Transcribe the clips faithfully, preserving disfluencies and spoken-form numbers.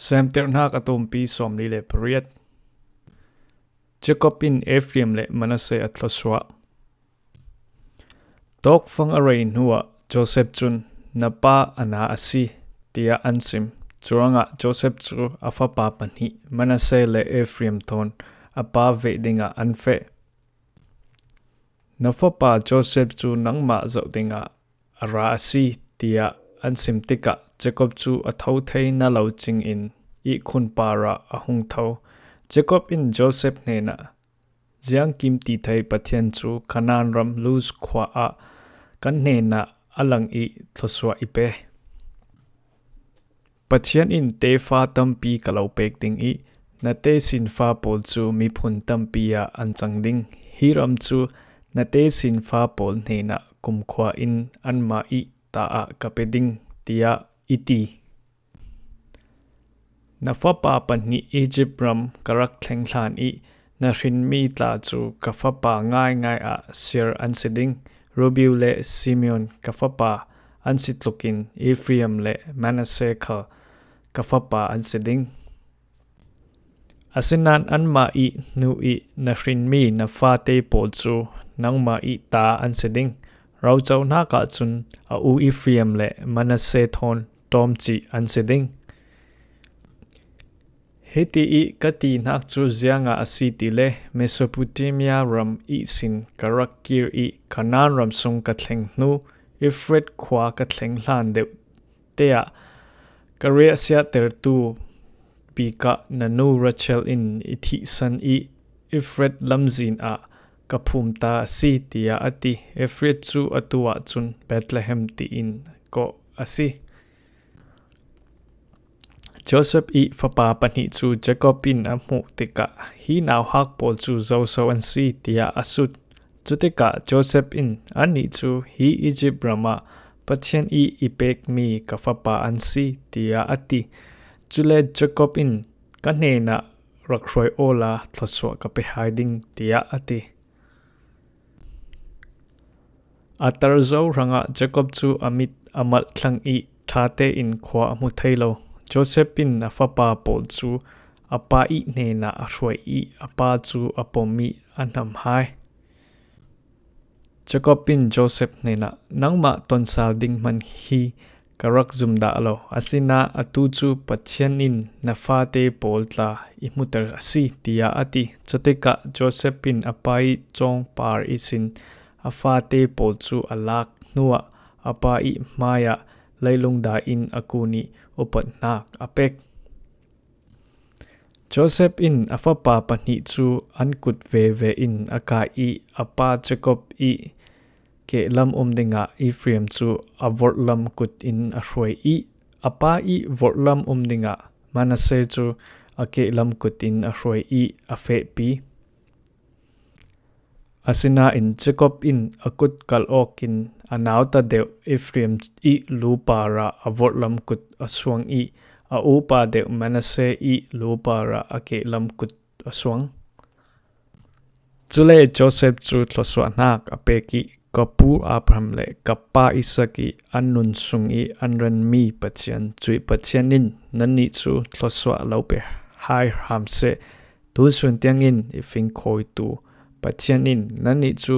Semterhnak a tumpi sawmli le pariat. Jacob in Ephraim le Manasseh a thluasuah. Tawkfang a rei hnuah Joseph cun, "Na pa a na a si," tiah an sim. Curuangah Joseph cu a fapa pahnih Manasseh le Ephraim thawn a pa veh dingah an feh. "Na fapa Joseph cu nangmah zoh dingah a ra a si," tiah an sim tikah Jacob cu a tho thei na lo cingin ihkhun parah a hung tho. Jacob in Joseph hnenah, "Ziangkim ti thei Pathian cu Kanaan ram Luz khua ah kan hnenah a lang i thluasuah i pe. Pathian in tefa tampi ka lo pek ding i na tesinfa pawl cu miphun tampi ah an cang ding. Hi ram cu na tesinfa pawl hnenah kumkhua in anmah i ta ah ka pe ding," tiah i ti. "Na fapa pahnih Izipt ram ka rak thleng hlan i na hrinmi tla cu ka fapa ngaingai ah siar an si ding. Reuben le Simeon ka fapa an si tlukin Ephraim le Manasseh khal ka fapa an si ding. Asinain anmah i hnu i na hrinmi na fate pawl cu nangmah i ta an si ding. Rocohnak ahcun a u Ephraim le Manasseh thawn ṭawmcih an si ding. Hiti i ka tihnak cu ziangah a si ti le Mesopotamia ram ihsin ka rak kir i Kanaan ram sung ka thleng hnu Efrat khua ka thleng hlan deuh te ah ka riahsiatertu bik ah na nu Rachel in i thihsan i Efrat lamzin ah ka phum ta a si," tiah a ti. Efrat cu atu ahcun Bethlehem tiin kawh a si. Joseph i fapa pahnih cu Jacob in a hmuh tikah, "Hi nauhak pawl cu zoso an si?" tiah a sut. Cutikah Joseph in, "Annih cu hi Izipt ram ah Pathian i i pekmi ka fapa an si," tiah a ti. Cule Jacob in, "Ka hnenah rak hruai awla thluasuah ka pe hai ding," tiah a ti. A tar zo hrangah Jacob cu a mit a malh thlang i ṭha tein khua a hmu thei lo. Joseph in a fapa pawl cu a pa i hnenah a hruai i a pa cu a pom i a hnam hai. Jacob in Joseph hnenah, "Nangmah tonsal ding hmanh hi ka rak zum dah lo, asinain atu cu Pathian in na fate pawl tla i hmuhter a si," tiah a ti. Cutikah Joseph in a pa i cawngpar ihsin a fate pawl cu a lak hnuah a pa i hmaiah leilung dai in a kun i upatnak a pek. Joseph in a fapa pahnih cu an kut veve in a kai i a pa Jacob i kehlam um dingah Ephraim cu a vorhlam kut in a hruai i a pa i vorhlam um dingah Manasseh cu a kehlam kut in a hruai i a fehpi. Asinain Jacob in a kut kalh awkin a nauta deuh Ephraim i lu parah a vorhlam kut a suang i a upa deuh Manasseh i lu parah a kehlam kut a suang. Cule Joseph cu thluasuahnak a pek i, "Ka pu Abraham le ka pa Isak i an nun sung i an renmi Pathian, cuih Pathian in nannih cu thluasuah lo pe hai hram seh. Tusun tiangin i fingkhawitu Pathian in nannih cu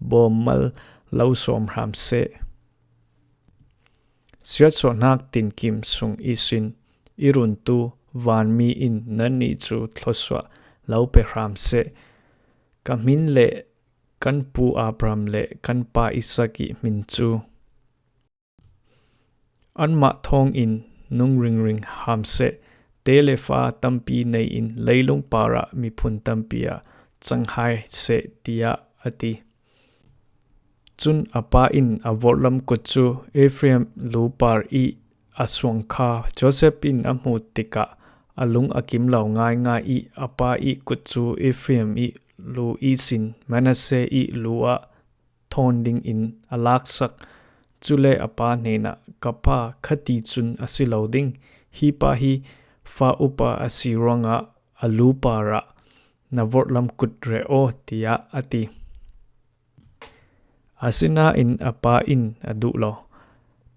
bawmmal lo sawm hram seh. Siatsuahnak tinkim sung ihsin i runtu vanmi in nannih cu thluasuah lo pe hram seh. Ka hmin le kan pu Abraham le kan pa Isak i hmin cu anmah thawngin nung ringring hram seh. Te le fa tampi nei in leilung parah miphun tampi ah cang hai seh," tiah a ti. Cun a pa in a vorhlam kut cu Ephraim lu par i a suang kha Joseph in a hmuh tikah a lung a kim lo ngaingai i a pa i kut cu Ephraim i lu ihsin Manasseh i lu ah thawn dingin a laksak. Cule a pa hnenah, "Ka pa, khati cun a si lo ding. Hi pa hi fa upa a si ruangah a lu parah na vorhlam kut reh aw," tiah a ti. Asinain a pa in a duh lo.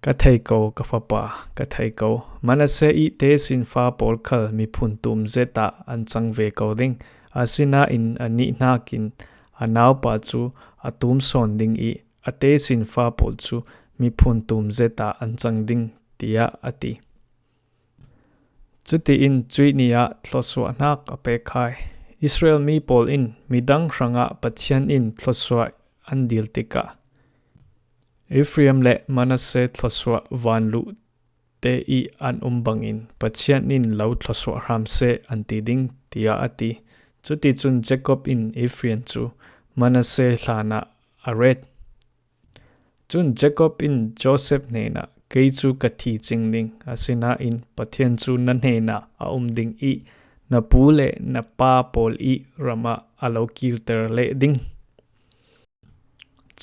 Ka thei ko, ka fapa, ka thei ko. Manasseh i tesinfa pawl khal miphun tum zeta an cang ve ko ding. Asinain a nih hnakin a naupa cu a tum sawn ding i a tesinfa pawl cu miphun tum zeta an cang ding, tiah a ti. Cutiin cuih ni ah thluasuahnak a pek hai. Israel mi pawl in midang hrangah Pathian in thluasuah an dil tikah Ephraim le Manasseh thluasuah vanluh te i an um bangin Pathian in lo thluasuah hram seh an ti ding, tiah a ti. Cuticun Jacob in Ephraim cu Manasseh hlanah a ret. Cun Jacob in Joseph hnenah, kei cu ka thi cing ding, asinain Pathian cu na hnenah a um ding i na pu le na pa pawl i ram ah a lo kilter leh ding.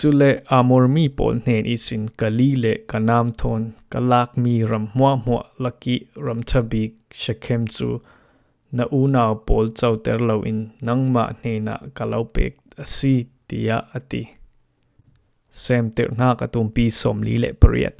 Cule Amor mi pawl hnen ihsin Kali le Kanaan thawn ka lakmi ram hmuahhmuah lak i ram ṭha bik Shekhem cu na unau pawl coter loin nangmah hnenah ka lo pek a si, tiah a ti. Semtirhnak a tumpi sawmli le pariat.